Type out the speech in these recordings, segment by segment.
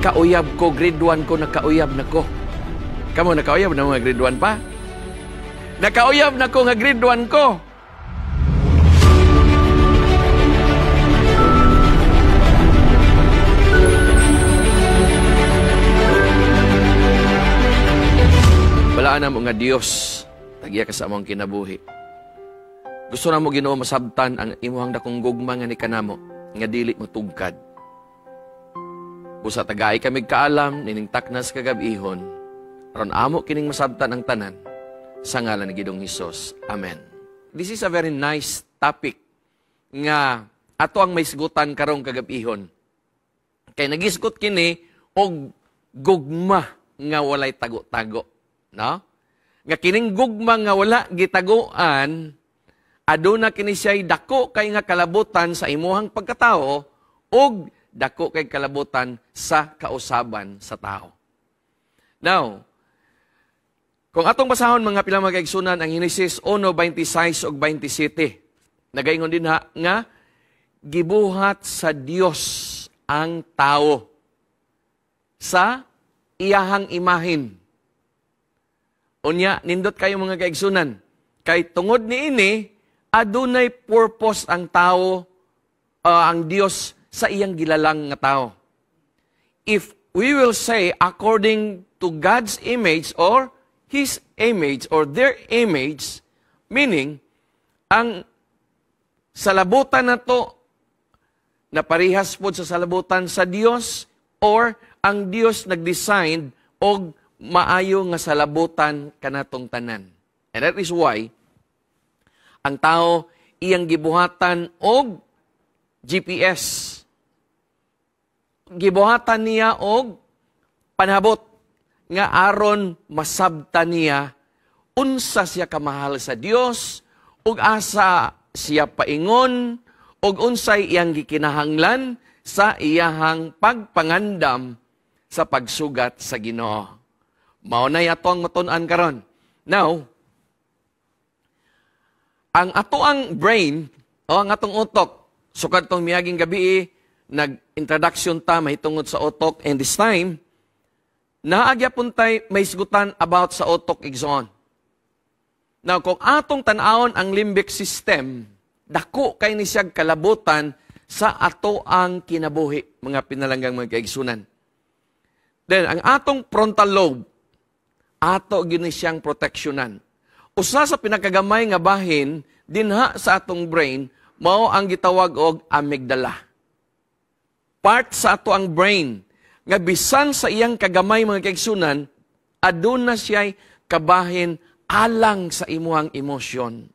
Nakauyab ko, grade 1 ko, nakauyab na ko. Kamo, nakauyab na mga grade 1 pa? Nakauyab na ko nga grade 1 ko. Balaan na mo nga Dios, tagya ka sa among kinabuhi. Gusto na mo Ginoo masabtan ang imuhang dakong gugma nga ni kanamo, nga dili mo tugkad. Busa tagay kami kaalam, nining taknas kagabihon, aron amo kining masabtan ang tanan, sa ngalan ni Ginoong Hesus. Amen. This is a very nice topic nga ato ang maisgutan karong kagabihon. Kay nagisgot kini og gugma nga walay tago-tago. No? Nga kining gugma nga wala gitaguan, aduna kini siya'y dako kay nga kalabutan sa imuhang pagkatao ug dako kay kalabutan sa kausaban sa tao. Now, kung atong basahon mga pila mga kaigsunan ang Henesis 1:26 ug 27, nagaingon dinha nga gibuhat sa Dios ang tao sa iyahang imahin. Unya, nindot kayo mga kaigsunan, kay tungod niini adunay purpose ang tao, ang Dios sa iyang gilalang nga tao. If we will say according to God's image or His image or their image, meaning, ang salabutan na to, na parihas po sa salabutan sa Dios, or ang Dios nag-design og maayo nga salabutan kanatong tanan. And that is why, ang tao iyang gibuhatan og GPS. Gibuhatan niya og panabot nga aron masabtan niya unsa siya kamahal sa Dios ug asa siya paingon ug unsay iyang gikinahanglan sa iyahang pagpangandam sa pagsugat sa Ginoo. Mao nay ato ang matun-an karon. Now, ang ato ang brain o ang atong utok, sukad tong miaging gabi nag-introduction ta mahitungod sa utok, and this time naagyapon tay may isgutan about sa utok igsoon. Now, kung atong tan-awon ang limbic system, dako kay ni siyag kalabutan sa ato ang kinabuhi, mga pinalanggang mga kaigsunan. Then, ang atong frontal lobe, ato gyud ni siyang proteksyonan. Usa sa pinakagamay nga bahin dinha sa atong brain, mao ang gitawag og amygdala. Part sa ato ang brain nga bisan sa iyang kagamay mga kaigsunan, aduna siya'y kabahin alang sa imuhang emosyon,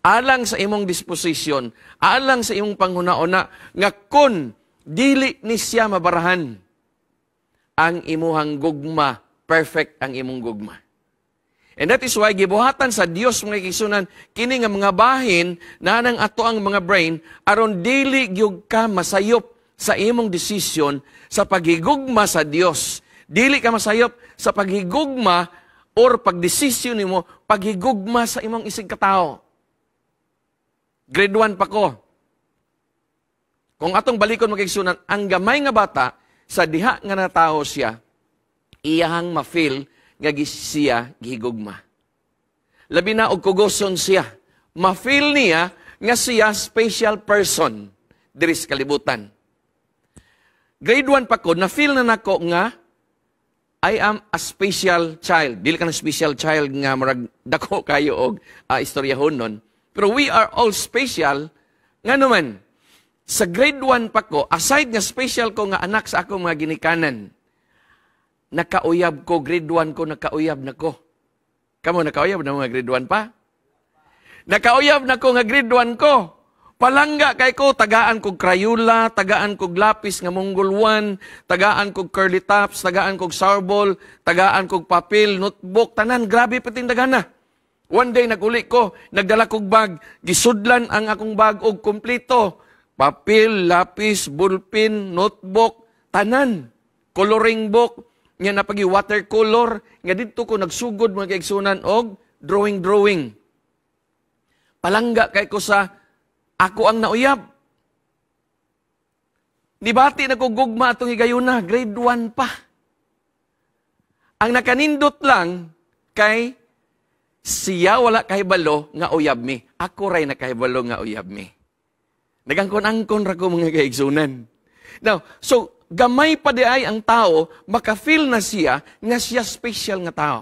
alang sa imong disposition, alang sa imong panghuna-una, nga kun dili ni siya mabarahan ang imuhang gugma, perfect ang imong gugma. And that is why gibuhatan sa Dios mga kaigsunan kini nga mga bahin na nang ato ang mga brain aron dili gyud ka masayop sa imong desisyon sa paghigugma sa Dios. Dili ka masayop sa paghigugma or pagdesisyon nimo paghigugma sa imong isig katao. Grade 1 pa ko. Kung atong balikon mga kaigsunan, ang gamay nga bata sa diha nga natawo siya, iyahang ma-feel nga siya gihigugma. Labi na og kugoson siya. Ma-feel niya nga siya special person diri sa kalibutan. Grade 1 pa ko, na-feel na nako nga I am a special child. Dili ka na special child nga murag dako kayo og istoryahon nun. Pero we are all special. Nga naman, sa grade 1 pa ko, aside nga special ko nga anak sa akong mga ginikanan, nakauyab ko, grade 1 ko, nakauyab na ko. Kamo, nakauyab na mga grade 1 pa? Nakauyab na ko nga grade 1 ko. Palangga kay ko, tagaan kog Crayola, tagaan kog lapis nga Mongol 1, tagaan kog curly tops, tagaan kog sarbol, tagaan kog papel, notebook, tanan, grabe pating dagana. One day, naguli ko, nagdala kog bag, gisudlan ang akong bag og kompleto. Papel, lapis, ballpen, notebook, tanan, coloring book, nga napagi watercolor, nga didto ko nagsugod mga kaigsunan og drawing-drawing. Palangga kay ko sa ako ang nauyab. Nibati na ko gugma atong higayuna, grade 1 pa. Ang nakanindot lang kay siya wala kahibalo nga uyab mi. Ako ray nakahibalo nga uyab mi. Nagangkon-angkon ra ko, mga kaigsunan. Now, so gamay pa di ay ang tao, maka-feel na siya nga siya special nga tao.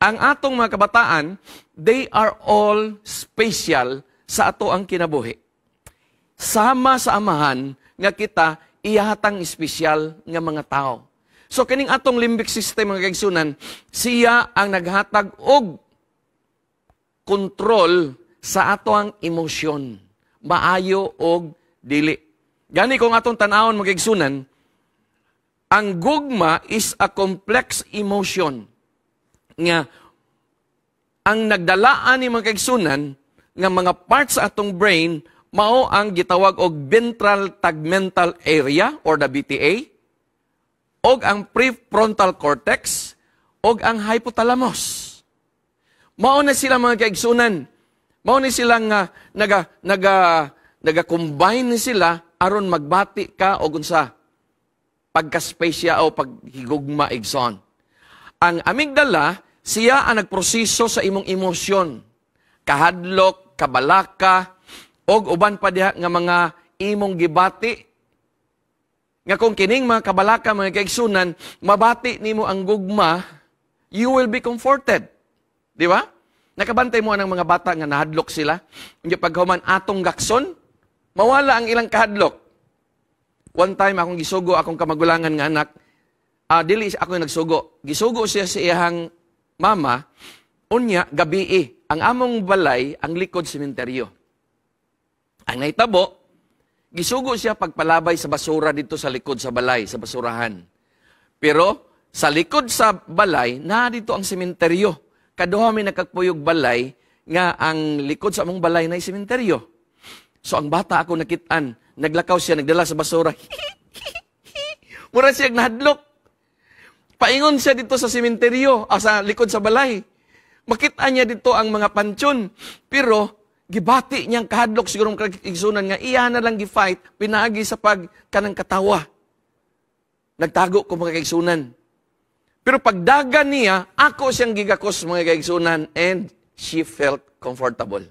Ang atong mga kabataan, they are all special sa ato ang kinabuhi. Sama sa Amahan nga kita iyahatang espesyal nga mga tao. So kining atong limbic system, mga kaigsunan, siya ang naghatag og kontrol sa ato ang emosyon, maayo og dili. Gani kung atong tan-awon, mga kaigsunan, ang gugma is a complex emotion nga ang nagdalaan ni, mga kaigsunan, nga mga parts sa atong brain mao ang gitawag og ventral tegmental area or the VTA og ang prefrontal cortex og ang hypothalamus. Mao na sila, mga kaigsunan. Mao ni sila nga naga naga naga-combine ni sila aron magbati ka og unsa, pagka-special o paghigugma, igsoon. Ang amygdala, siya ang nagproseso sa imong emosyon. Kahadlok, kabalaka, og uban pa diha nga mga imong gibati. Nga kung kining mga kabalaka, mga kaigsunan, mabati nimo ang gugma, you will be comforted. Di ba? Nakabantay mo ang mga bata nga nahadlok sila. Hindi paghuman atong gakson, mawala ang ilang kahadlok. One time akong gisugo akong kamagulangan nga anak, dili ako yung nagsugo. Gisugo siya sa iyang mama, unya gabii. Ang among balay, ang likod sementeryo. Ang nahitabo, gisugo siya pagpalabay sa basura dito sa likod sa balay, sa basurahan. Pero sa likod sa balay, na dito ang sementeryo. Kaduha mi nakagpuyog balay nga ang likod sa among balay na sementeryo. So ang bata ako nakitaan, naglakaw siya, nagdala sa basura. Mura siya nahadlok. Paingon siya dito sa sementeryo, sa likod sa balay. Makita niya dito ang mga pansyon. Pero gibati niyang kahadlok siguro, igsunan, nga iya na lang gi-fight pinaagi sa pag kanang katawa. Nagtago ko, mga kaigsunan. Pero pagdagan niya, ako siyang gigakos, mga kaigsunan, and she felt comfortable.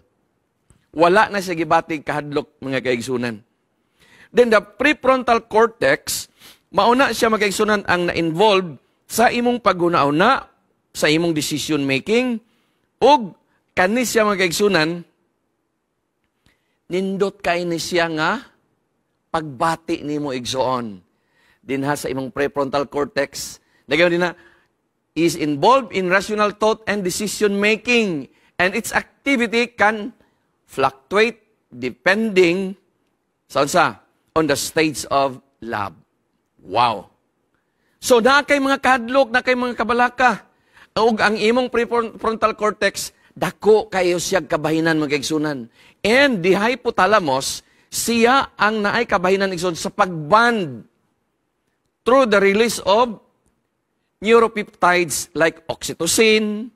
Wala na siya gibati kahadlok, mga kaigsunan. Then the prefrontal cortex, mauna siya, mga kaigsunan, ang na-involve sa imong paghuna-una, sa imong decision making, ug kani siya, mga kaigsunan, nindot kay ni siya nga pagbati nimo, igsoon. Dinha sa imong prefrontal cortex, nagayon din na is involved in rational thought and decision making and its activity can fluctuate depending sa unsa? On the stage of love. Wow. So naa kay mga kahadlok, naa kay mga kabalaka. Ug ang imong prefrontal cortex, dako kayo siya kabahinan, mga kaigsunan. And the hypothalamus, siya ang naay kabahinan, igsoon, sa pagband through the release of neuropeptides like oxytocin,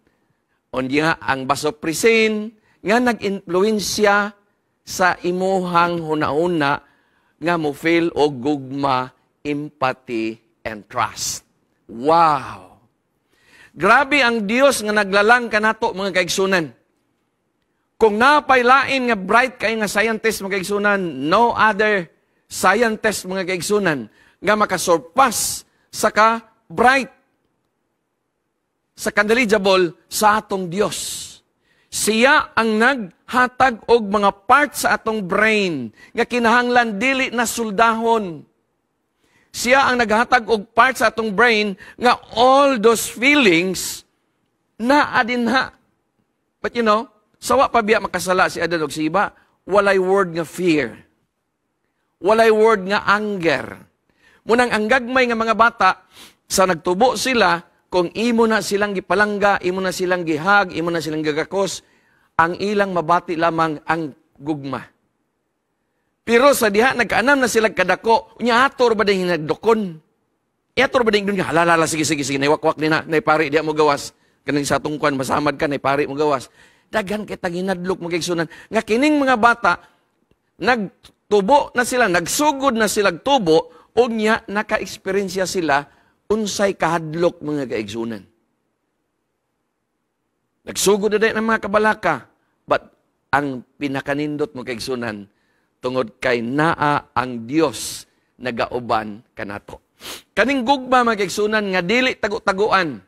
unya ang vasopressin, nga nag-influensya sa imuhang hunahuna nga mo feel og gugma, empathy, and trust. Wow! Grabe ang Dios nga naglalang kanato, mga kaigsunan. Kung napaylain nga bright kay nga scientist, mga kaigsunan, no other scientist, mga kaigsunan, nga makasurpass sa ka bright sa knowledgeable sa atong Dios. Siya ang naghatag og mga parts sa atong brain nga kinahanglan dili na suldahon. Siya ang naghatag og parts sa atong brain nga all those feelings naa dinha. But sawa pa biya makasala si Adan og si Eva, walay word nga fear. Walay word nga anger. Munang ang gagmay nga mga bata, sa nagtubo sila, kung imo na silang gipalangga, imo na silang gihag, imo na silang gagakos, ang ilang mabati lamang ang gugma. Pero sa diha nagkaanam na sila kadako, unya ator ba din hinagdokon? Iator ba din dun nga, halala, sige, sige, sige, naiwakwak ni na, naipari diha mo gawas. Kaning sa tungkwan, masamad ka, naipari mo gawas. Daghan kay hinadlok, mga kaigsunan. Nga kining mga bata, nagtubo Nagtubo na sila, nagsugod na sila tubo, unya naka-eksperyensya sila unsay kahadlok, mga kaigsunan. Nagsugod na din ang mga kabalaka, but ang pinakanindot mo, kaigsunan, tungod kay naa ang Dios nagauban kanato. Kaning gugma, mga kaigsunan, nga dili tago-taguan,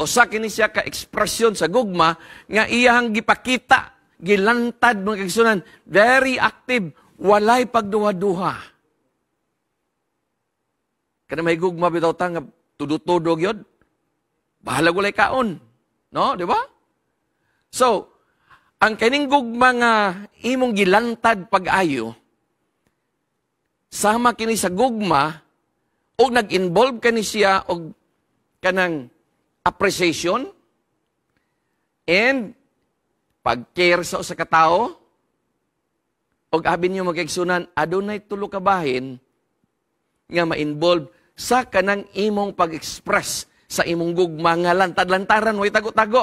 usa kini siya ka ekspresyon sa gugma nga iyang gipakita, gilantad, mga kaigsunan, very active, walay pagduha-duha. Kana may gugma bitaw ta nga tudo-tudo gyud. Bahala walay kaon. No, di ba? So, ang kaning gugma nga imong gilantad pag-ayo, sama kini sa gugma og nag-involve kani siya og kanang appreciation and pag-care sa usa ka tawo. Og abi niyo, mga kaigsunan, adunay tulo ka bahin nga ma-involve sa kanang imong pag-express sa imong gugma nga lantad-lantaran, way tago-tago.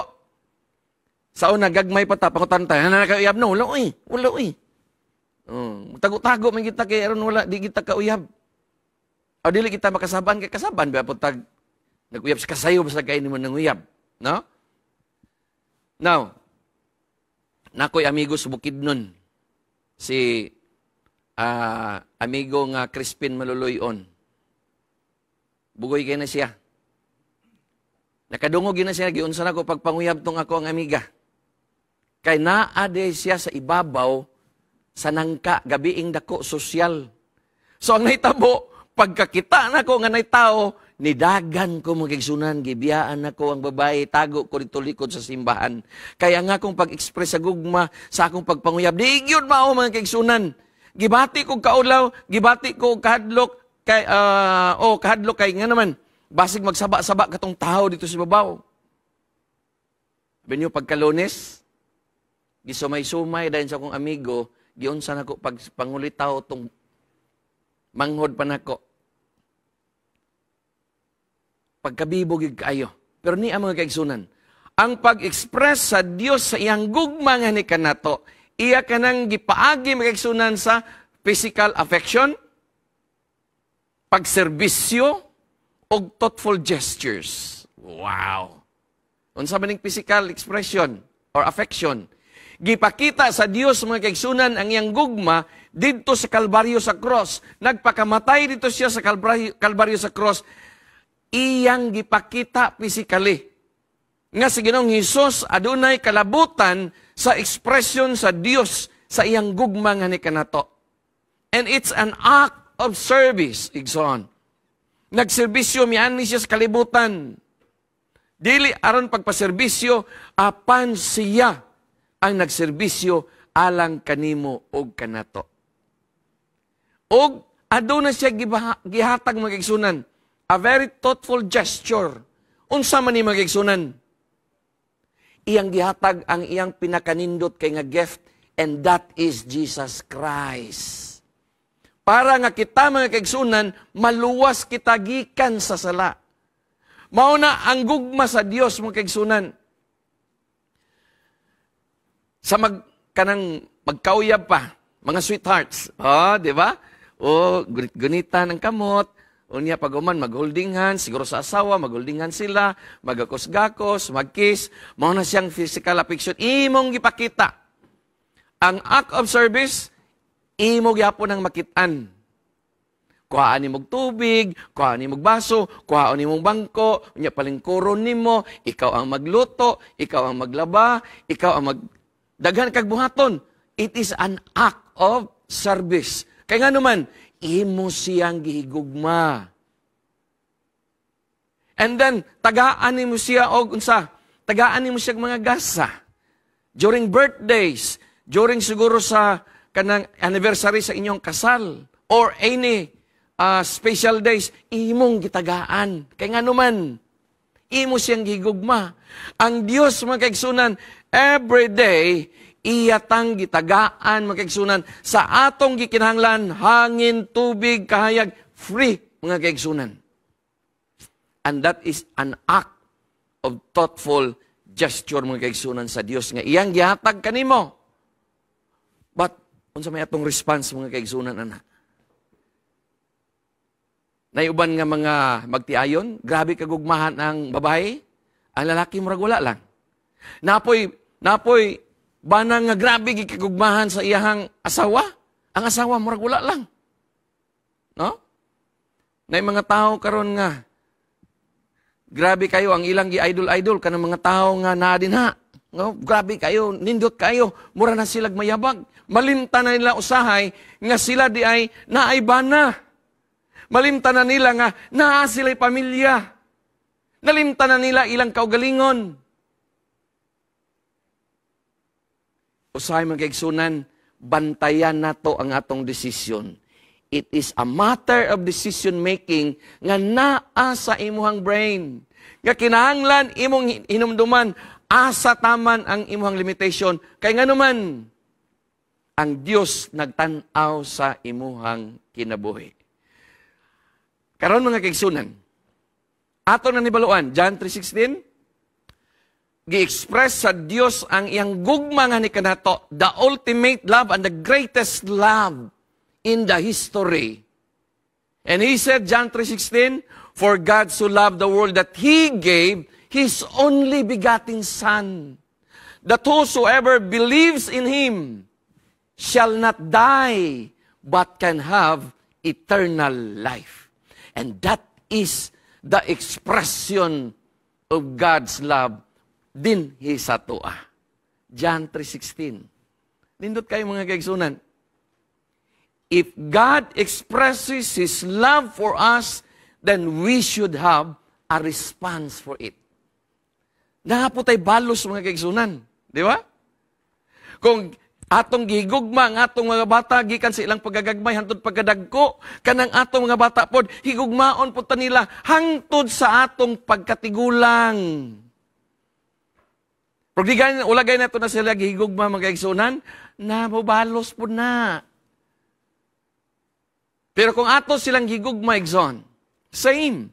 Sa una, gagmay pa ta, pangutan ta, "Na kauyab no?" "Wala uy, wala uy." Oh, tago-tago man kita kay aron wala di kita kauyab. O dili kita makasaban, kay kasaban ba po tag naguyab sa kasayo basta kay nimo nanguyab, no? Now, nakoy amigo sa Bukidnon. Si amigo nga Crispin Maluloyon. Bugoy kay na siya. Nakadungog na siya, giunsa nako pagpanguyab tong ako ang amiga. Kay naa siya sa ibabaw sa nangka, gabiing dako, sosyal. So ang nahitabo, pagkakita nako nga nay tao, nidagan ko, mga kaigsunan, gibiyaan nako ang babae, tago ko dito likod sa simbahan. Kaya nga akong pag-express sa gugma, sa akong pagpanguyab, di gyud mao, mga kaigsunan. Gibati ko kaulaw, gibati ko kahadlok, kay oh, kahadlok kay nga naman, basig magsaba-saba katong tao dito sa babaw. Sabi niyo, pagka-Lunes, gisumay-sumay dahil sa akong amigo, giunsa nako pag pangulitaw tong manghod pa nako. Pagkabibo gyud kaayo. Pero ni ang mga kaigsunan, ang pag-express sa Dios sa iyang gugma nga ni kanato, iya kanang gipaagi, mga kaigsunan, sa physical affection, pagserbisyo, og thoughtful gestures. Wow! Unsa man ning physical expression or affection? Gipakita sa Dios, mga kaigsunan, ang iyang gugma didto sa Kalbaryo, sa cross. Nagpakamatay dito siya sa Kalbaryo, sa cross. Iyang gipakita physically nga si Ginoong Hesus adunay kalabutan sa expression sa Dios sa iyang gugma nga ni kanato. And it's an act of service, igsoon. Nagserbisyo miani siya sa kalibutan. Dili aron pagpaserbisyo, apan siya ang nagserbisyo alang kanimo og kanato. Og aduna siya gihatag, mga kaigsunan, a very thoughtful gesture. Unsa man ni, mga kaigsunan? Iyang gihatag ang iyang pinakanindot kay nga gift, and that is Jesus Christ. Para nga kita, mga kaigsunan, maluwas kita gikan sa sala. Mao na ang gugma sa Dios, mga kaigsunan. Sa mag kanang magkauyab pa, mga sweethearts. Oh, di ba? O gunit-gunitan ng kamot. Unya pag uman mag-holding hands, siguro sa asawa, mag-holding hands sila, magakos-gakos, mag-kiss, mao na siyang physical affection. Imong gipakita. Ang act of service, imo gyapon ang makitaan. Kuhaan nimo tubig, kuhaan nimo baso, kuhaan nimo bangko, unya palingkuron nimo, ikaw ang magluto, ikaw ang maglaba, ikaw ang mag daghan kag buhaton. It is an act of service. Kay nga naman, imo siyang gihigugma. And then, tagaan nimo siya og unsa? Tagaan nimo siya og mga gasa. During birthdays, during siguro sa kanang anniversary sa inyong kasal, or any special days, imong gitagaan. Kay nga naman, imo siyang gigugma. Ang Dios, mga kaigsunan, every day, iyatang gitagaan, mga kaigsunan, sa atong gikinahanglan, hangin, tubig, kahayag, free, mga kaigsunan. And that is an act of thoughtful gesture, mga kaigsunan, sa Dios nga iyang gihatag kanimo. But Unsa may atong response, mga kaigsunan, ana? Naiuban nga mga magtiayon, grabe kagugmahan ang babae, ang lalaki murag wala lang. Napoy bana nga grabe gikagugmahan sa iyahang asawa, ang asawa murag wala lang. No? Nay mga tao karon nga grabe kayo ang ilang gi-idol-idol kanang mga tao nga naa dinha. No, grabe kayo, nindot kayo, mura na sila mayabag. Malimtan na nila usahay nga sila di ay naay bana. Malimtan na nila nga naa sila'y pamilya. Nalimtan na nila ilang kaugalingon. Usahay mga kaigsunan, bantayan nato ang atong desisyon. It is a matter of decision making nga naa sa imuhang brain. Nga kinahanglan imong hinumduman asa taman ang imuhang limitation. Kay nganuman, ang Dios nagtan-aw sa imuhang kinabuhi. Karon mga kaigsunan, ato na nibaluan, John 3:16, gi-express sa Dios ang iyang gugma nga ni kanato, the ultimate love and the greatest love in the history. And he said, John 3:16, "For God so loved the world that He gave His only begotten Son, that whosoever believes in Him shall not die, but can have eternal life." And that is the expression of God's love din sa atoa. John 3:16. Nindot kayo, mga kaigsunan. If God expresses His love for us, then we should have a response for it. Naa po tay balos, mga kaigsunan. Di ba? Kung atong gihigugma ang atong mga bata gikan sa ilang pagkagagmay hangtod pagkadagko, kanang atong mga bata pod higugmaon pod ta nila hangtod sa atong pagkatigulang. Pero di gani ulagay nato na sila gihigugma, mga kaigsunan, na mobalos pod na. Pero kung ato silang gigugma, igsoon, same.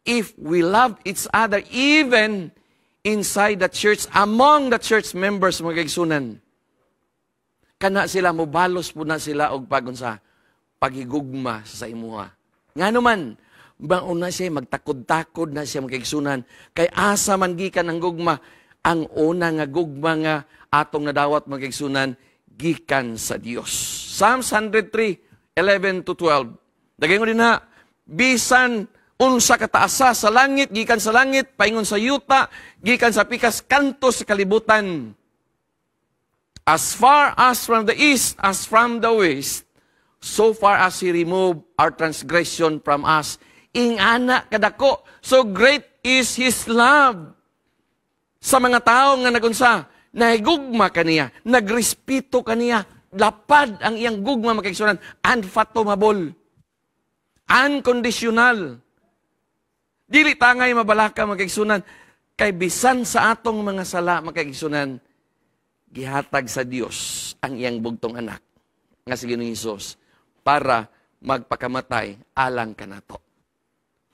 If we love each other, even inside the church, among the church members, mga kaigsunan, kana sila, mobalos po na sila og pagunsa, paghigugma sa imuha. Nga naman, mauna siya, magtakod-takod na siya, mga kaigsunan, kay asa man gikan ang gugma? Ang una nga gugma nga atong nadawat, mga kaigsunan, gikan sa Dios. Psalms 103, 11 to 12. Dagay mo din na, bisan unsa kataasa sa langit, gikan sa langit, paingon sa yuta, gikan sa pikas kanto sa kalibutan. As far as from the east as from the west, so far as He removed our transgression from us. Ingana kadako, so great is His love. Sa mga tao nga nagunsa, nahigugma kaniya, nagrespeto kaniya, lapad ang iyang gugma, mga kaigsunan, unfathomable, unconditional. Dili tangay mabalaka, mga kaigsunan, kay bisan sa atong mga sala, mga kaigsunan, gihatag sa Dios ang iyang bugtong anak nga si Ginoong Hesus para magpakamatay alang kanato.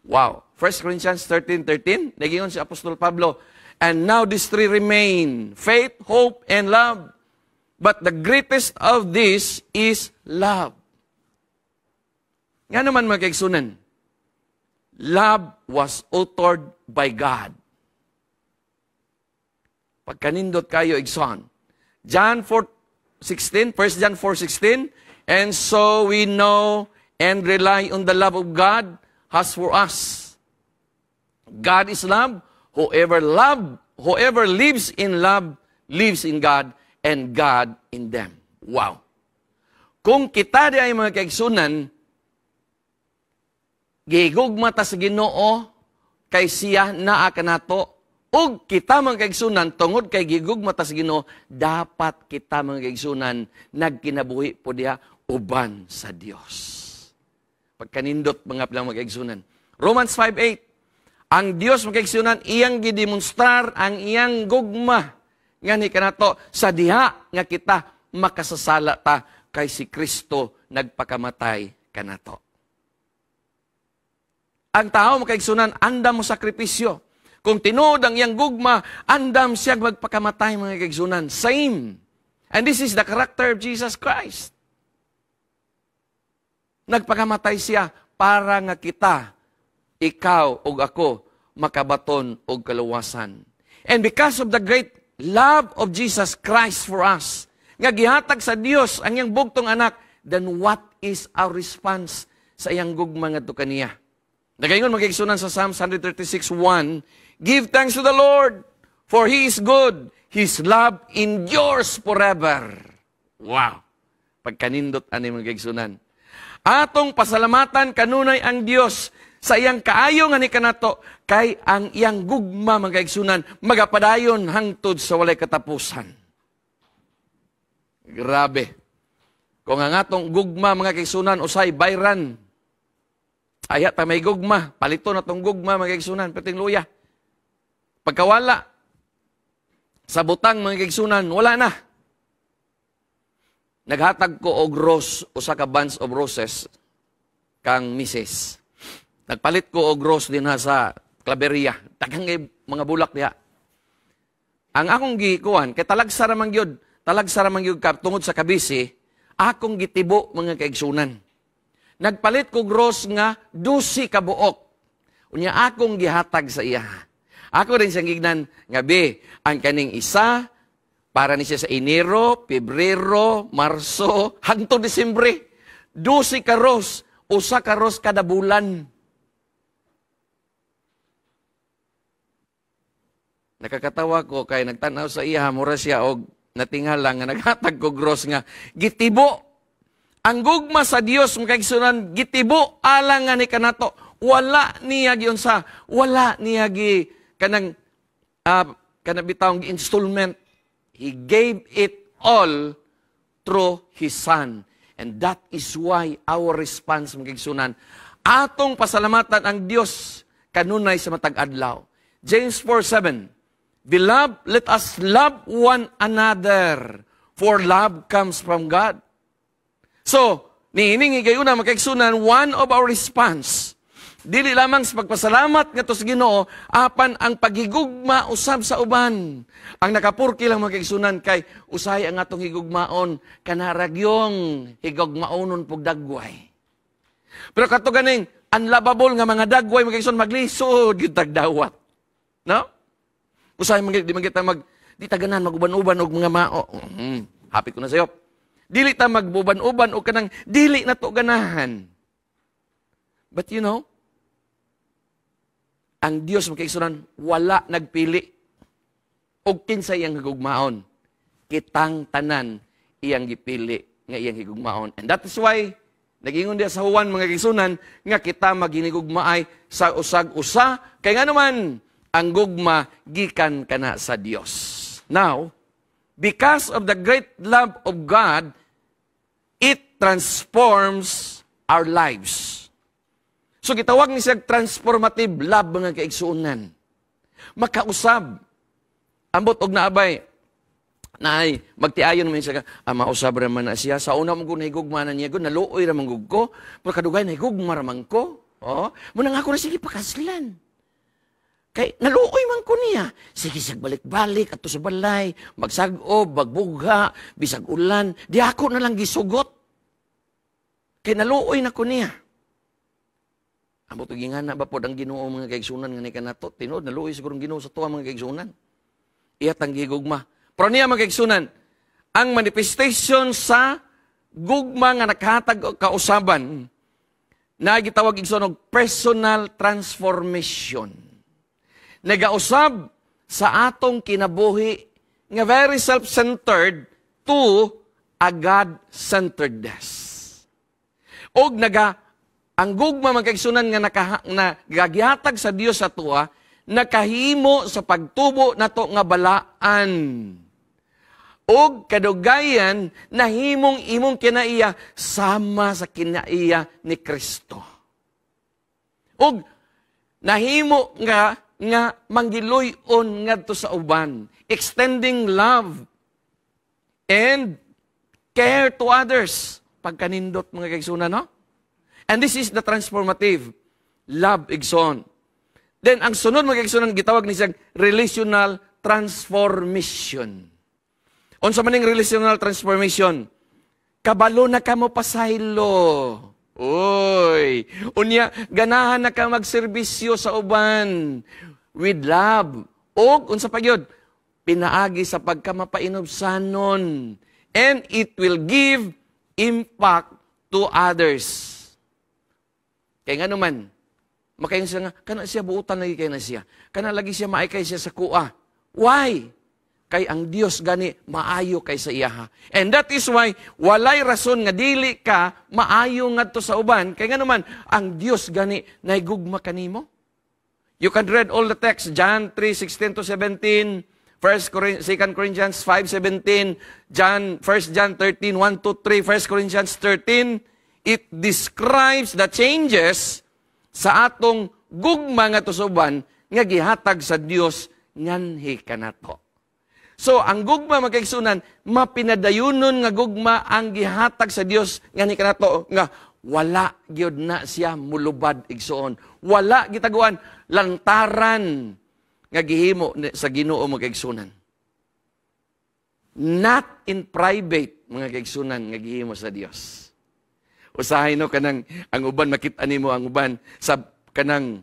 Wow. 1 Corinthians 13:13, nagingon si Apostol Pablo, "And now these three remain, faith, hope, and love. But the greatest of this is love." Nga naman, mga kaigsunan, love was authored by God. Pagkanindot kayo, igsoon. John 4:16, 1 John 4:16, "And so we know and rely on the love of God has for us. God is love. Whoever lives in love, lives in God, and God in them." Wow. Kung kita di ay, mga kaigsunan, gigugma ta sa Ginoo kay siya naa kanato, ug kita, mga kaigsunan, tungod kay gigugma ta sa Ginoo, dapat kita, mga kaigsunan, nagkinabuhi po diha uban sa Dios. Pagkanindot mga pilang mga kaigsunan. Romans 5:8. Ang Dios, mga kaigsunan, iyang gidemonstrar ang iyang gugma ngani kanato sa diha nga kita makasasala ta, kay si Kristo nagpakamatay kanato. Ang tao, mga kaigsunan, andam mo sakripisyo. Kung tinuod ang iyang gugma, andam siya magpakamatay, mga kaigsunan. Same. And this is the character of Jesus Christ. Nagpakamatay siya para nga kita, ikaw ug ako, makabaton og kaluwasan. And because of the great love of Jesus Christ for us, nga gihatag sa Dios ang iyang bugtong anak, then what is our response sa iyang gugma ngadto kaniya? Nagaingon, mga kaigsuonan, sa Psalms 136:1, "Give thanks to the Lord, for He is good. His love endures forever." Wow! Pagkanindot ani, mga kaigsuonan. Atong pasalamatan kanunay ang Dios sa iyang kaayo nga ni kanato kay ang iyang gugma, mga kaigsuonan, magapadayon hangtod sa walay katapusan. Grabe. Kung ang atong gugma, mga kaigsuonan, usay bayran, ayha ta may gugma, palito na tong gugma, mga kaigsuonan, perting luya. Pagkawala sa butang, mga kaigsuonan, wala na. Naghatag ko og rose, usa ka bunch of roses kang misis. Nagpalit ko og rose dinha sa Claveria. Daghang mga bulak diha. Ang akong gikuan, kay talagsa ra man gyud ka tungod sa kabisi, akong gitibo, mga kaigsuonan. Nagpalit kog rose nga 12 ka buok. Unya akong gihatag sa iya. Ako rin siyang gignan nga, "Be, ang kaning isa para ni siya sa Enero, Pebrero, Marso, hangtod Disyembre." 12 ka rose, 1 ka rose kada bulan. Nakakatawa ko kay nagtanaw sa iya, mura siya og natingala nga naghatag kog rose nga gitibo. Ang gugma sa Dios, mga kaigsuonan, gitibo alang nga ni kanato. Wala niya giunsa, wala niya gi kanang kanang bitawng installment. He gave it all through His Son. And that is why our response, mga kaigsuonan, atong pasalamatan ang Dios kanunay sa matag adlaw. James 4:7, "Beloved, let us love one another, for love comes from God." So, niining higayuna, mga kaigsuonan, one of our response, dili lamang sa pagpasalamat ngadto sa Ginoo, apan ang paghigugma usab sa uban. Ang nakapurki lang, mga kaigsuonan, kay usahay ang atong higugmaon kanara gyung higugmaonon pug dagway. Pero kato ganing unlovable nga mga dagway, mga kaigsuonan, maglisod gyud tagdawat. No? Usahay man di man kita mag di ta ganahan maguban-uban og mga mao. Happy ko na sayo. Dili ta magbuban-uban og kanang dili na to ganahan. But ang Dios, mga kaigsuonan, wala nagpili og kinsay iyang higugmaon. Kitang tanan iyang gipili nga iyang higugmaon. And that is why nagingon diya sa Juan, mga kaigsuonan, nga kita maghinigugmaay sa usag usa kay nga naman ang gugma gikan kana sa Dios. Now, because of the great love of God, it transforms our lives. So gitawag ni siya transformative love, mga kaigsuonan. Makausab. Ambot og naabay naay magtiayon man siya, ah, mausab ra man na siya. Sa una mo ko nahigugma na niya, naluoy ra man ko, pero kadugay nahigugma ra man ko. Oh, mao nang ako na sige pakaslan. Kay naluoy man ko niya. Sige siyag balik-balik ato sa balay, magsag-ob, magbugha, bisag ulan, di ako na lang gisugot. Kay naluoy na ko niya. Ambot og ingana ba pod ang Ginoo, mga kaigsuonan, nga ni kanato? Tinuod naluoy siguro ang Ginoo sa tuwa, mga kaigsuonan. Iya tang gigugma. Pero niya, mga kaigsuonan, ang manifestation sa gugma nga nakahatag og kausaban na gitawag, igsoon, og personal transformation. Nagausab sa atong kinabuhi nga very self-centered to a God-centeredness. Og naga ang gugma, mga kaigsuonan, nga naka, na gagihatag sa Dios sa tuwa nakahimo sa pagtubo nato nga balaan. Og kadugayan nahimong imong kinaiya sama sa kinaiya ni Kristo. Og nahimo nga nga manggiluy-on ngadto sa uban, extending love and care to others. Pagkanindot, mga kaigsuonan, no? And this is the transformative love, igsoon. Then, ang sunod, mga kaigsuonan, gitawag ni siyang relational transformation. Unsa man ning relational transformation? Kabalo na ka mo pasaylo. Uy, unya ganahan na ka magserbisyo sa uban with love. Og unsa pa gyud? Pinaagi sa pagkamapainubsanon. And it will give impact to others. Kay nga naman, makaingon siya nga, kana siya buutan lagi kay na siya. Kana lagi siya maay kay siya sa kuha. Why? Kay ang Dios gani maayo kay sa iyaha. And that is why walay rason nga dili ka maayo ngadto sa uban. Kay nga naman, ang Dios gani naigugma kanimo. You can read all the text, John 3:16 to 17, 1 2 Corinthians 5:17, John 1 John 13:1 to 3, 1 Corinthians 13. It describes the changes sa atong gugma nga tusuban nga gihatag sa Dios nganhi kanato. So, ang gugma, mga kaigsuonan, mapinadayunon nga gugma ang gihatag sa Dios nganhi kanato nga wala gyud na siya mulubad, igsuon. Wala gitaguan lantaran nga gihimo sa Ginoo, mga kaigsuonan. Not in private, mga kaigsuonan, nga gihimo sa Dios. Usahay no, kanang ang uban, makita nimo ang uban sa kanang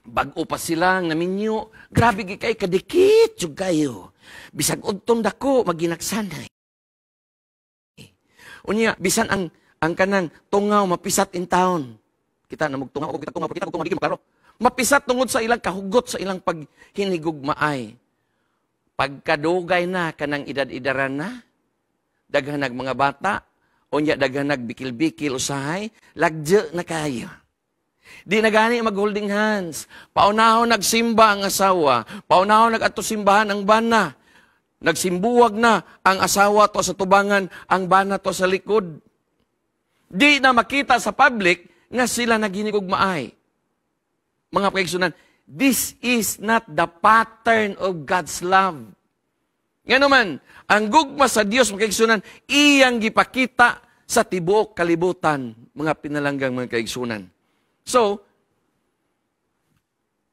bag-o pa sila nga naminyo, grabe gi kay kadikit jud kayo. Bisag udtong dako maginagsanay. Unya bisan ang kanang tungaw mapisat in town. Kita na magtungaw o kita tungaw, kita tungaw, di maklaro. Mapisat tungod sa ilang kahugot sa ilang paghinigugmaay. Pagkadugay na, kanang edad-edaran na, daghan nag mga bata, unya daghan nag bikil-bikil usahay, lagje na kayo. Di na gani mag-holding hands. Paunahon nagsimba ang asawa. Paunahon nag-adto simbahan ang bana. Nagsimbuwag na ang asawa to sa tubangan, ang bana to sa likod. Di na makita sa public nga sila naghinigugmaay. Mga kaigsuonan, this is not the pattern of God's love. Nga naman, ang gugma sa Dios, mga kaigsuonan, iyang gipakita sa tibuok kalibutan, mga pinalanggang mga kaigsuonan. So,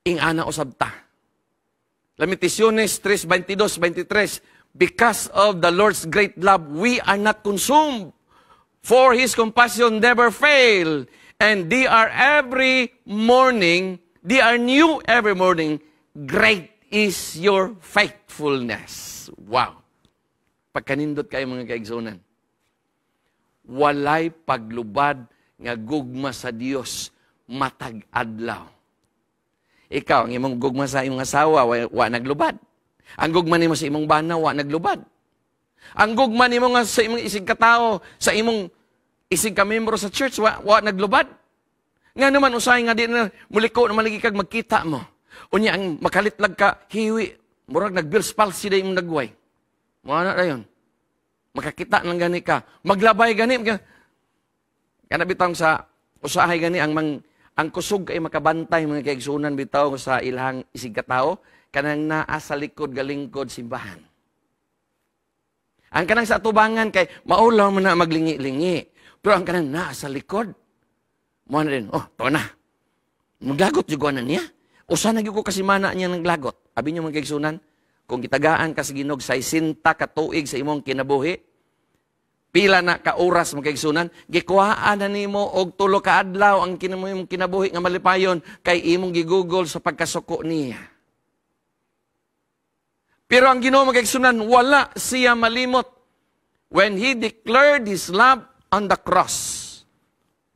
ing-ana usab ta. Lamentaciones 3:22, 23, "Because of the Lord's great love, we are not consumed, for His compassion never fail. And they are every morning, they are new every morning. Great is your faithfulness." Wow. Pagkanindot kayo, mga kaigsuonan. Walay paglubad nga gugma sa Dios matag adlaw. Ikaw, ang imong gugma sa imong asawa, wa naglubad. Ang gugma nimo sa imong bana, wa naglubad. Ang gugma nimo nga sa imong isig katao, sa imong isig ka membro sa church, wa naglubad. Nga naman, usahay nga di na muliko na maligi kag magkita mo. Unya, ang makalitlag ka, hiwi, murag nag-Bell's palsy na imong nagway. Mga na dayon. Makakita lang gani ka. Maglabay gani. Kana bitang sa usahay gani ang kusog kay makabantay, mga kaigsuonan, bitaw sa ilahang isig katao kanang naa sa likod galingkod simbahan. Ang kanang sa atubangan kay maulaw man na maglingi-lingi. Pero ang kanang naa sa likod, mo na din, "Oh, to na. Maglagot jud na niya. Usa na gyud ko kasimana niya naglagot." Abi niyo, mga kaigsuonan, kung gitagaan ka sa Ginoo 60 ka tuig sa imong kinabuhi, pila na ka oras, mga kaigsuonan, gikuhaan na nimo og 3 ka adlaw ang imong kinabuhi nga malipayon kay imong gigugol sa pagkasuko niya. Pero ang Ginoo, mga kaigsuonan, wala siya malimot. When He declared His love on the cross,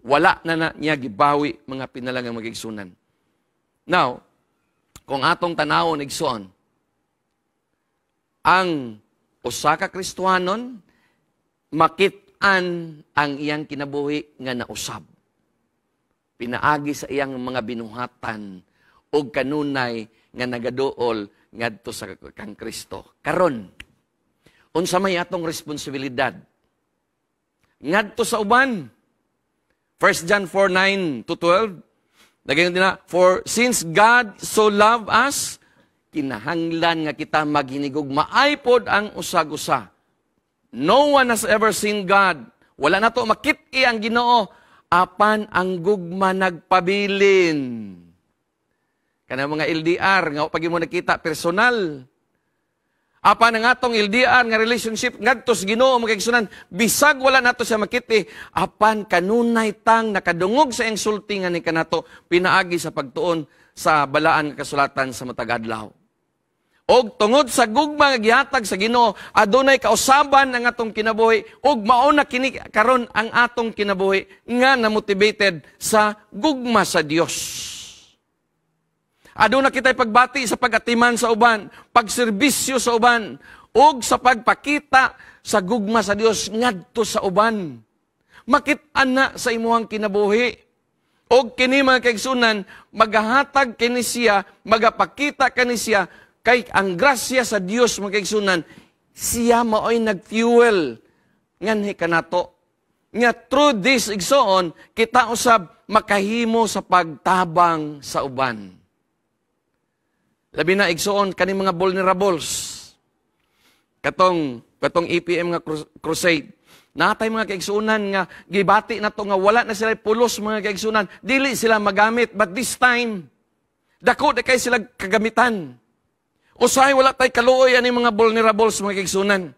wala na, na niya gibawi, mga pinalanggang mga kaigsuonan. Now, kung atong tanawon, igsoon, ang usa ka Kristohanon makit-an ang iyang kinabuhi nga nausab pinaagi sa iyang mga binuhatan o kanunay nga nagaduol ngadto sa kang Kristo. Karon, unsa may atong responsibilidad ngadto sa uban? 1 John 4:9 to 12, nagayon din na, "For since God so loved us, kinahanglan nga kita maghinigugmaay pod ang usag-usa. No one has ever seen God." Wala na to makit-i ang Ginoo, apan ang gugma nagpabilin. Kana mga LDR, nga pag mo nakita personal. Apan ang atong LDR nga relationship ngadto sa Ginoo, mga kaigsunan, bisag wala nato siya makiti, apan kanunay tang nakadungog sa iyang sulti nga ni kanato pinaagi sa pagtuon sa balaan nga kasulatan sa matag adlaw. Og tungod sa gugma nga gihatag sa Ginoo, adunay kausaban ang atong kinabuhi ug mao na kini karon ang atong kinabuhi nga na-motivated sa gugma sa Dios. Aduna kita'y pagbati sa pag-atiman sa uban, pagserbisyo sa uban, ug sa pagpakita sa gugma sa Dios ngadto sa uban. Makit-an na sa imuhang kinabuhi. Og kini, mga kaigsunan, magahatag kini siya, magapakita kini siya, kay ang grasya sa Dios, mga kaigsunan, siya maoy nag-fuel nganhi kanato. Nga through this, igsoon, kita usab makahimo sa pagtabang sa uban. Labi na, igsoon, kani mga vulnerables. Katong EPM nga crusade. Natay mga kaigsunan nga gibati na to nga wala na sila pulos, mga kaigsunan. Dili sila magamit, but this time dako na kay sila kagamitan. Usahay wala tay kaluoy ani mga vulnerables, mga kaigsunan.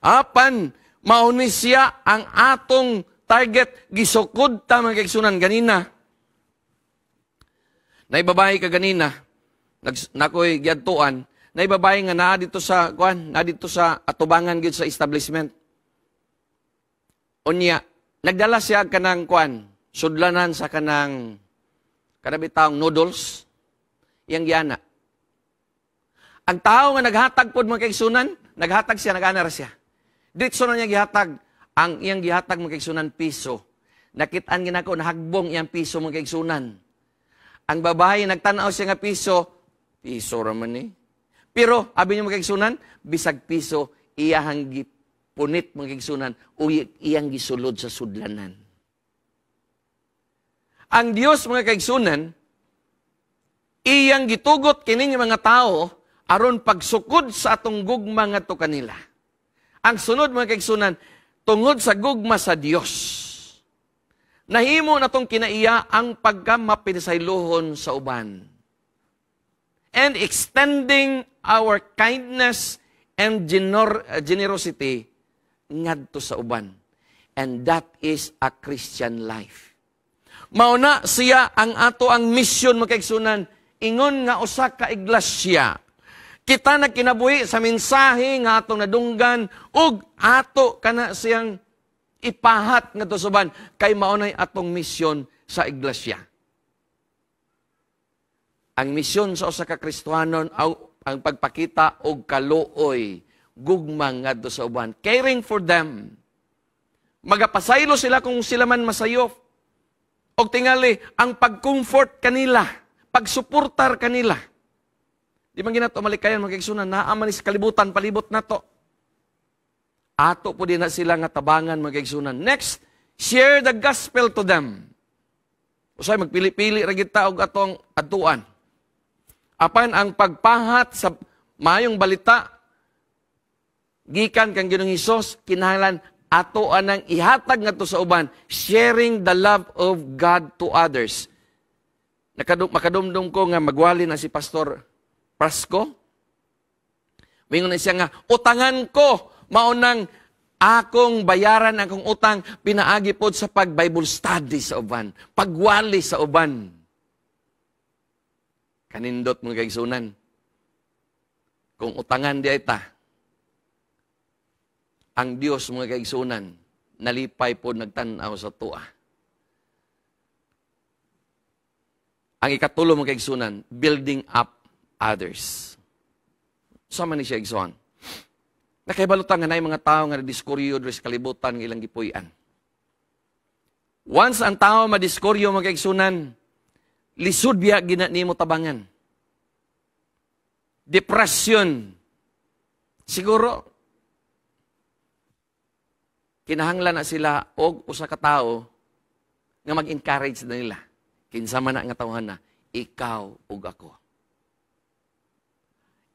Apan mao ni siya ang atong target, gisukod ta, mga kaigsunan, ganina. Naay babaye ka ganina, nakoy giadtuan, naay babaye nga naa dito sa kuan, naa dito sa atubangan gyud sa establishment. Unya, nagdala siya kanang kuan, sudlanan sa kanang kanabitang noodles, iyang giana. Ang tao nga naghatag pod, mga kaigsunan, naghatag siya, nag-ana ra siya. Ditso na niya gihatag. Ang iyang gihatag, mga kaigsunan, piso. Nakitaan ginako, nahagbong iyang piso, mga kaigsunan. Ang babae, nagtanaw siya nga piso, piso raman ni. Pero, abi niyo, mga kaigsunan, bisag piso, iyahang gipunit, mga kaigsunan, o iyang gisulod sa sudlanan. Ang Dios, mga kaigsunan, iyang gitugot kining mga tao aron pagsukod sa atong gugma ngadto kanila. Ang sunod, mga kaigsunan, tungod sa gugma sa Dios, nahimo na tong kinaiya ang pagkamapinasaylohon sa uban. And extending our kindness and generosity ngadto sa uban. And that is a Christian life. Mauna siya ang ato ang mission, mga kaigsunan, ingon nga usa ka iglesia. Kita nagkinabuhi sa mensahe nga atong nadunggan ug ato kana siyang ipahat ngadto sa uban kay mao nay atong misyon sa iglesia. Ang misyon sa usa ka Kristohanon ang pagpakita og kaluoy, gugma ngadto sa uban, caring for them. Magapasaylo sila kung sila man masayop. Og tingali ang pag-comfort kanila, pagsuportar kanila. Di man ginato malikayan, mga kaigsunan, naa man sa kalibutan palibot nato. Ato po din na sila nga tabangan, mga kaigsunan. Next, share the gospel to them. Usay magpili-pili ra gid ta og atong adtuan. Apan ang pagpahat sa maayong balita gikan kang Ginoong Hesus, kinahanglan ato anang ihatag ngadto sa uban, sharing the love of God to others. Makadumdum ko nga magwali na si Pastor Prasco. Mingon na siya nga, "Utangan ko, maunang akong bayaran akong utang pinaagi pod sa pag Bible study sa uban, pagwali sa uban." Kanindot, mga kaigsunan. Kung utangan di ay ta, ang Dios, mga kaigsunan, nalipay po nagtanaw sa tuwa. Ang ikatulo, mga kaigsunan, building up others. Sama ni siya, igsoon. Nakaibalutan nga na mga tao nga nadiskuryo diri sa kalibutan nga ilang gipuy-an. Once ang tao madiskuryo, mga kaigsunan, lisod biya gina nimo tabangan. Depression. Siguro kinahanglan na sila og usa ka tawo nga mag-encourage na nila. Kinsa man na nga tawhan na, ikaw ug ako.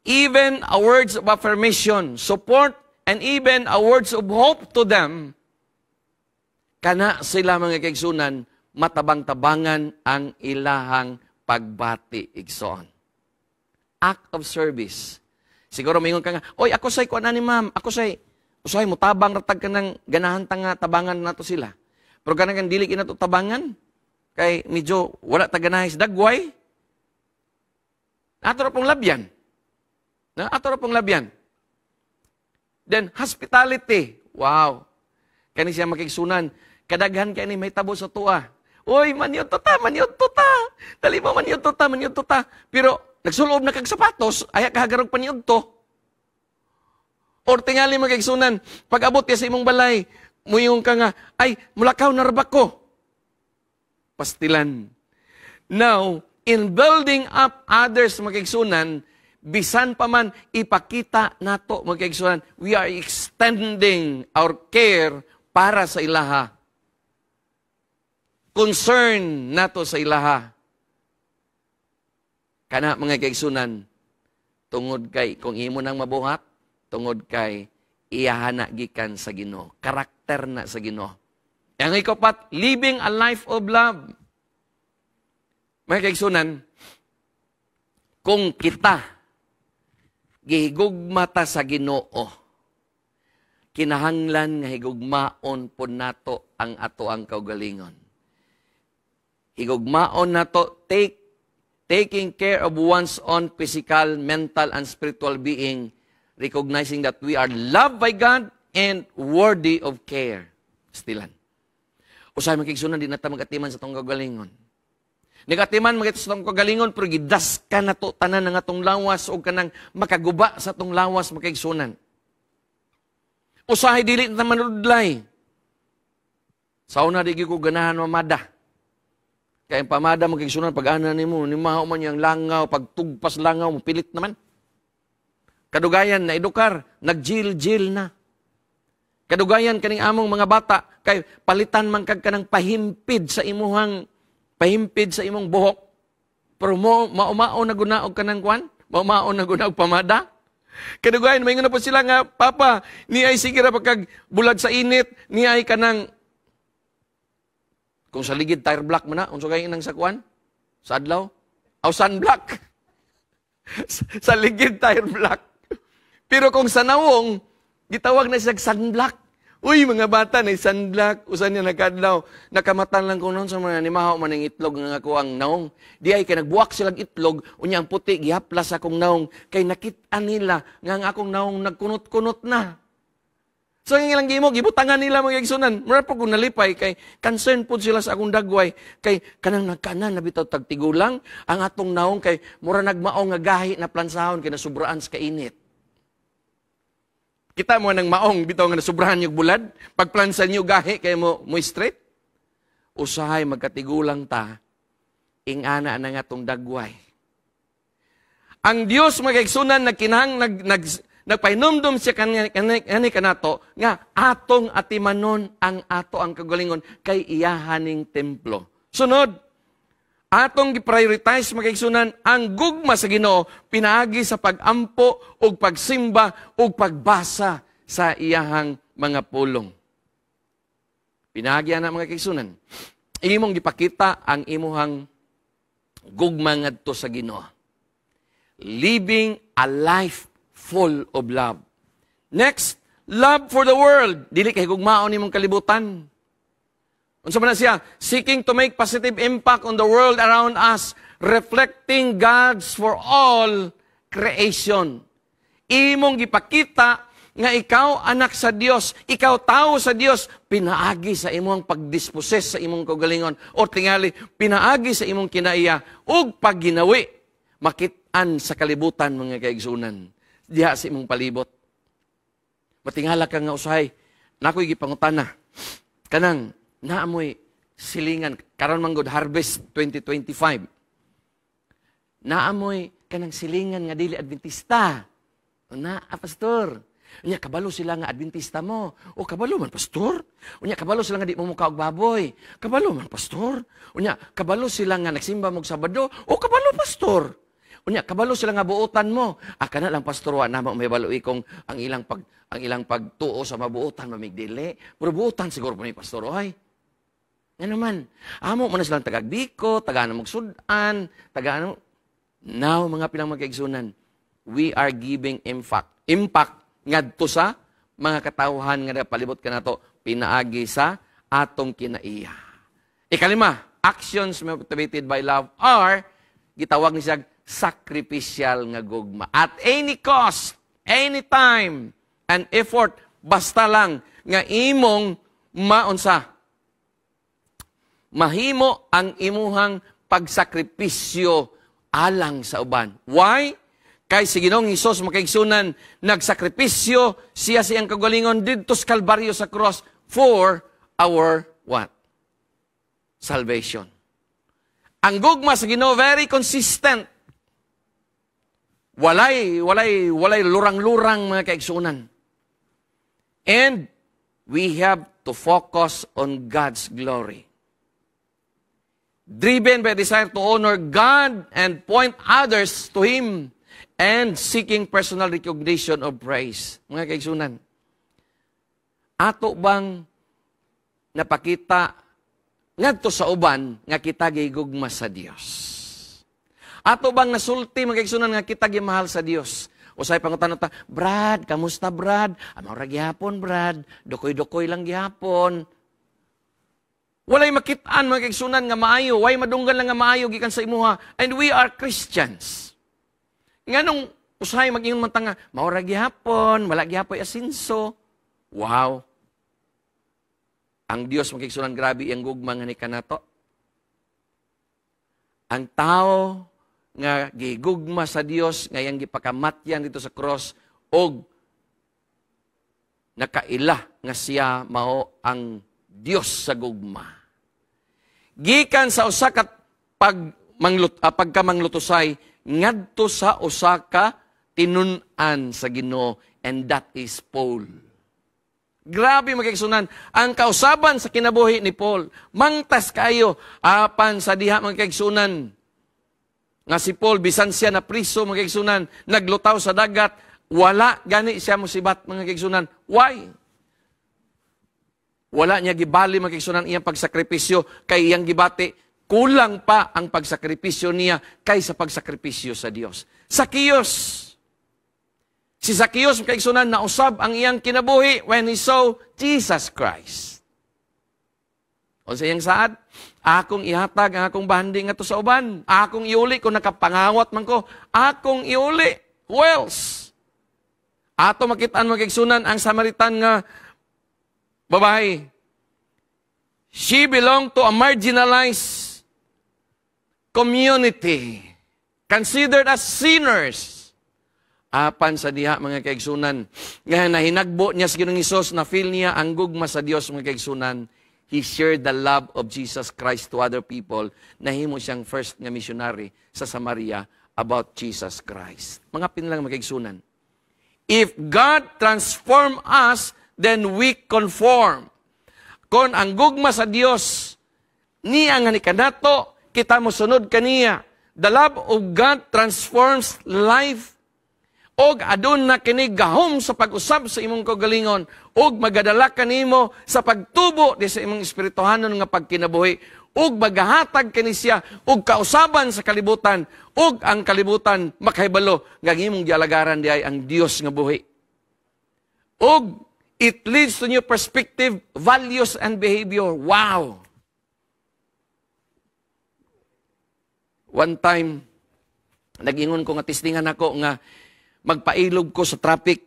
Even a words of affirmation, support, and even a words of hope to them, kana sila, mga kaigsunan, matabang-tabangan ang ilahang pagbati, igsoon. Act of service. Siguro moingon ka nga, "Oy, ako say kuan ani, ma'am, ako say." Usahay mo tabang ratag ka ng ganahan ta nga tabangan nato sila. Pero kanang dili kinato tabangan kay medyo wala ta ganahay sa dagway. Ato ra pong labyan. Na ato ra pong labyan. Then hospitality. Wow. Kani siya, makigsunan. Kadaghan kay ni may tabo sa tuwa. "Uy, maniudto ta, maniudto ta. Dali mo, maniudto ta, maniudto ta." Pero nagsulob na kag sapatos, ay kahagarog paniudto. Or tingali, magigsunan, pag abot ya sa imong balay, muyong ka nga, "Ay, mulakaw na ra ko." Pastilan. Now, in building up others, magigsunan, bisan pa man ipakita nato, magigsunan, we are extending our care para sa ilaha. Concern nato sa ilaha. Kana, mga kaigsunan, tungod kay kung imo nang mabuhat, tungod kay iyahana gikan sa Ginoo, karakter na sa Ginoo. Ang ikapat, living a life of love. Mga kaigsunan, kung kita gihigugma ta sa Ginoo, kinahanglan nga higugmaon pod nato ang ato ang kaugalingon. Higugmaon nato, taking care of one's own physical, mental, and spiritual being, recognizing that we are loved by God and worthy of care. Stilan. Usahay, makigsunan, di na ta magatiman sa atong kagalingon. Nagatiman magit sa atong kagalingon, pero gidas ka na to tanan ng atong lawas o kanang makaguba sa atong lawas, makigsunan. Usahay dili na manudlay. Sa una, di ko ganahan mamada. Kaya ang pamada, makigsunan, pag ana nimo, ni mao man yung langaw, pag tugpas langaw, pilit naman. Kadugayan na edukar, nag-gel-gel na. Kadugayan kaning among mga bata, kay palitan man kag kanang pahimpid sa imong buhok. Pero mo maumao na guna og kanang kwan, maumao na guna og pamada. Kadugayan may na po sila nga, "Papa, ni ay sige ra pagkag bulad sa init, ni ay kanang kung sa ligid tire block man na, unsa kay nang sa kwan? Sa adlaw? Aw, sunblock." Sa ligid tire block. Pero kung sa nawong, gitawag na siya sunblock. "Uy, mga bata, na sunblock." Usan niya nagkadlaw. Nakamatan lang ko noon sa mga nimahaw man ng itlog nga ako ang naong. Di ay kay nagbuwak silang itlog, unya ang puti gihaplas akong naong. Kay nakit-an nila nga ang akong naong nagkunot-kunot na. So ang ilang gimo, gibutangan nila, mga igsunan. Mura po kung nalipay kay concern po sila sa akong dagway kay kanang nagkanan na bitaw tagtigulang ang atong naong kay mura nagmao nga gahi na plansahon kay nasubraan sa kainit. Kita mo nang maong bitaw nga nasubrahan yung bulad, pagplansa niyo gahi kay mo mo straight. Usahay magkatigulang ta, ingana na nga tong dagway. Ang Dios, mga igsunan, nagkinahang nag, nag nagpahinumdum siya kani kanato nga atong atimanon ang ato ang kagalingon kay iyahaning templo. Sunod, atong gi-prioritize, mga kaigsunan, ang gugma sa Ginoo pinaagi sa pag-ampo ug pagsimba ug pagbasa sa iyahang mga pulong. Pinaagi ana, mga kaigsunan. Imong gipakita ang imuhang gugma ngadto sa Ginoo. Living a life full of love. Next, love for the world. Dili kay gugmaon nimong kalibutan. Unsa man na siya? Seeking to make positive impact on the world around us, reflecting God's for all creation. Imong gipakita nga ikaw anak sa Dios, ikaw tao sa Dios, pinaagi sa imong pagdisposes sa imong kaugalingon o tingali pinaagi sa imong kinaiya ug pagginawi makit-an sa kalibutan, mga kaigsunan, diha sa imong palibot. Matingala ka nga usahay, nakoy gipangutana. Kanang naamoy silingan karon man gud harvest 2025. Naamoy kanang silingan nga dili Adventista. Na, ah, pastor. Unya kabalo sila nga Adventista mo. O kabalo man, pastor. Unya kabalo sila nga di mo mukaog baboy. Kabalo man, pastor. Unya kabalo sila nga nagsimba mo Sabado. O kabalo, pastor. Unya kabalo sila nga buotan mo. Ah, kana lang, pastor, wa na may balo kung ang ilang pagtuo sa mabuotan mamigdili. Pero buotan siguro po ni pastor oy. Nga naman, amo man na silang tagagbiko, taga na magsudan, taga ano. Now, mga pilang magkaigsunan, We are giving impact. Impact ngadto sa mga katawhan nga palibot kanato pinaagi sa atong kinaiya. Ikalima, actions motivated by love are gitawag ni siya sacrificial nga gugma. At any cost, any time, and effort, basta lang nga imong maunsa, mahimo ang imuhang pagsakripisyo alang sa uban. Why? Kay si Ginoong Hesus, mga kaigsunan, nagsakripisyo siya sa iyang kagalingon didto sa Kalbaryo sa cross for our what? Salvation. Ang gugma sa Ginoo, very consistent. Walay lurang-lurang, mga kaigsunan. And we have to focus on God's glory. Driven by desire to honor God and point others to Him and seeking personal recognition of praise. Mga kaigsunan, ato bang napakita ngadto sa uban nga kita gigugma sa Dios? Ato bang nasulti, mga kaigsunan, nga kita gimahal sa Dios? Usay pangutana ta, "Brad, kamusta, Brad?" "Mao ra gihapon, Brad. Dukoy-dukoy lang gihapon." Walay makitaan, mga kaigsunan, nga maayo, way madunggan lang nga maayo gikan sa imuha. And we are Christians. Nganong usahay mag-ingon man ta nga, "Mao ra gihapon, wala gihapoy asinso"? Wow. Ang Dios, mga kaigsunan, grabe iyang gugma nga ni kanato. Ang tao nga gigugma sa Dios nga iyang gipakamatyan didto sa cross og nakaila nga siya mao ang Dios sa gugma. Gikan sa usa ka pagkamanglutusay ngadto sa usa ka tinun-an sa Ginoo, and that is Paul. Grabe, mga kaigsunan, ang kausaban sa kinabuhi ni Paul. Mangtas kayo, apan sa diha, mga kaigsunan, nga si Paul, bisan siya na priso, mga kaigsunan, naglutaw sa dagat, wala gani siya musibat, mga kaigsunan. Why? Wala niya gibali, mga kaigsunan, iyang pagsakripisyo kay iyang gibati, kulang pa ang pagsakripisyo niya kaysa pagsakripisyo sa Dios. Zacchaeus. Si Zacchaeus, mga kaigsunan, nausab ang iyang kinabuhi when he saw Jesus Christ. O sa iyang saad, "Akong ihatag ang akong bahandi ngadto sa uban. Akong iuli kung nakapangawat man ko. Akong iuli." Who else? Ato makitaan, mga kaigsunan, ang Samaritan nga babae. She belonged to a marginalized community, considered as sinners. Apan sa diha, mga kaigsunan, nga nahinagbo niya sa Ginoong Hesus, na feel niya ang gugma sa Dios, mga kaigsunan, he shared the love of Jesus Christ to other people. Nahimo siyang first nga missionary sa Samaria about Jesus Christ. Mga pinlang, mga kaigsunan. If God transform us, then we conform. Kung ang gugma sa Dios niya nga ni kanato, kita mo sunod kaniya. The love of God transforms life og aduna kini gahom sa pag-usab sa imong kaugalingon og magadala kanimo sa pagtubo di sa imong espirituhanon nga pagkinabuhi ug magahatag kini siya og kausaban sa kalibutan ug ang kalibutan makahibalo nga ang imong gialagaran diay ang Dios nga buhi. Ug it leads to new perspective, values and behavior. Wow. One time, nag-ingon ko nga testingan ako nga magpailog ko sa traffic.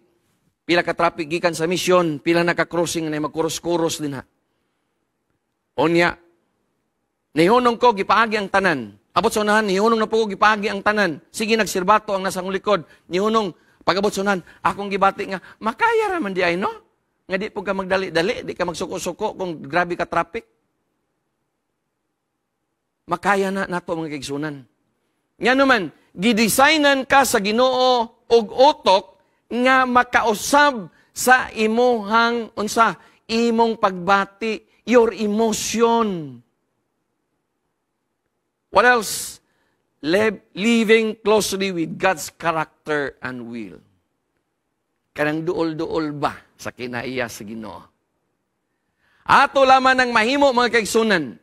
Pila ka traffic gikan sa mission, pila naka-crossing na magkuros-kuros din ha. Unya, nihunong ko, gipaagi ang tanan. Abot sa unahan, nihunong na po ko, gipaagi ang tanan. Sige, nagsirbato ang nasa likod. Nihunong, pag-abot sa unahan, akong gibati nga, makaya raman di ay, no? Nga di po ka magdali-dali, di ka magsuko-suko kung grabe ka traffic. Makaya na nato, mga kaigsunan. Nga naman, gidesignan ka sa Ginoo og utok nga makausab sa imuhang unsa, imong pagbati, your emotion. What else? Living closely with God's character and will. Kanang duol-duol ba sa kinaiya sa Ginoo. Ato lamang ang mahimo, mga kaigsunan,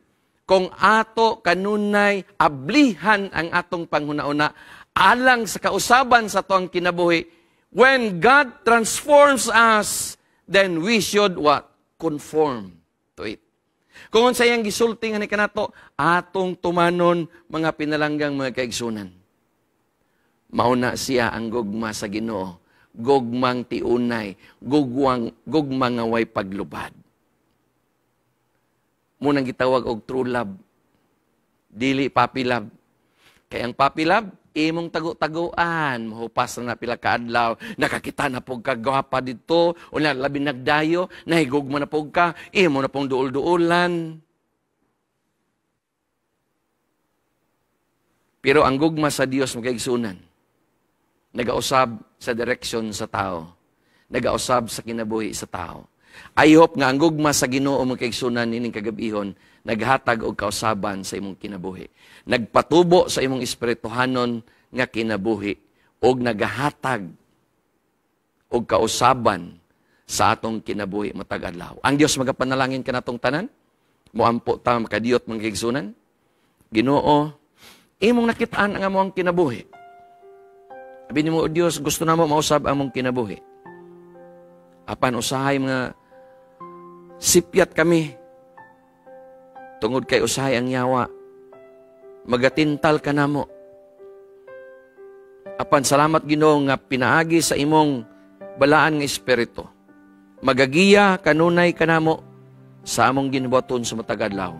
kung ato kanunay ablihan ang atong panghuna-una Alang sa kausaban sa atoang kinabuhi, when God transforms us, then we should what? Conform to it. Kung unsa iyang gisulti nga ni kanato, atong tumanon, mga pinalanggang mga kaigsunan. Mauna siya ang gugma sa Ginoo, gugmang tiunay, gugma nga way paglubad. Munang gitawag og true love. Dili puppy love. Kay ang puppy love, imong tago-taguan, mahupas na pila ka adlaw, nakakita na pug ka gwapa dito, unya labi nagdayo, nahigugma na pug ka, imo na pong duol-duolan. Pero ang gugma sa Dios, mga kaigsunan, nagausab sa direksyon sa tao, nagausab sa kinabuhi sa tao. I hope nga ang gugma sa Ginoo, mga kaigsunan, nining kagabihon naghatag og kausaban sa imong kinabuhi. Nagpatubo sa imong espirituhanon nga kinabuhi og nagahatag og kausaban sa atong kinabuhi matag adlaw. Ang Dios magapanalangin kanatong tanan. Moampo ta makadiyot, mga kaigsunan. Ginoo, imong nakitaan ang among kinabuhi. Abi nimo, "O Dios, gusto namo mausab among kinabuhi. Apan usahay mga sipyat kami tungod kay usahay ang yawa magatintal kanamo. Apan salamat, Ginoo, nga pinaagi sa imong balaan nga espiritu. Magagiya kanunay kanamo sa among ginubuhaton sa matag adlaw.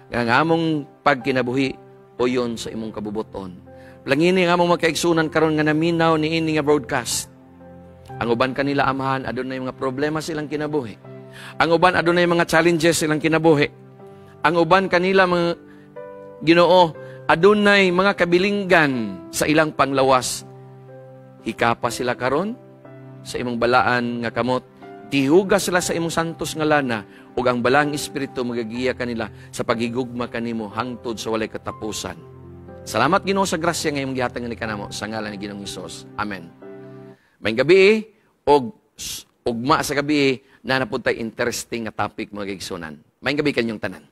Nga ang among pagkinabuhi uyon sa imong kabubuton." Langini ang among mga kaigsunan karon nga naminaw ni ini nga broadcast. Ang uban kanila, Amahan, adunay mga problema silang kinabuhi. Ang uban, adunay mga challenges silang kinabuhi. Ang uban kanila, mga Ginoo, adunay mga kabilinggan sa ilang panglawas. Hikapa sila karon sa imong balaan nga kamot. Tihuga sila sa imong santos nga lana ug ang balaang espiritu magagiya kanila sa paghigugma kanimo hangtod sa walay katapusan. Salamat, Ginoo, sa grasya nga imong gihatag ni kanamo sa ngalan ni Ginoong Hesus. Amen. Maayong gabi og ugma sa gabi na napuntay interesting nga topic, mga kaigsunan. Maayong gabi kanyong tanan.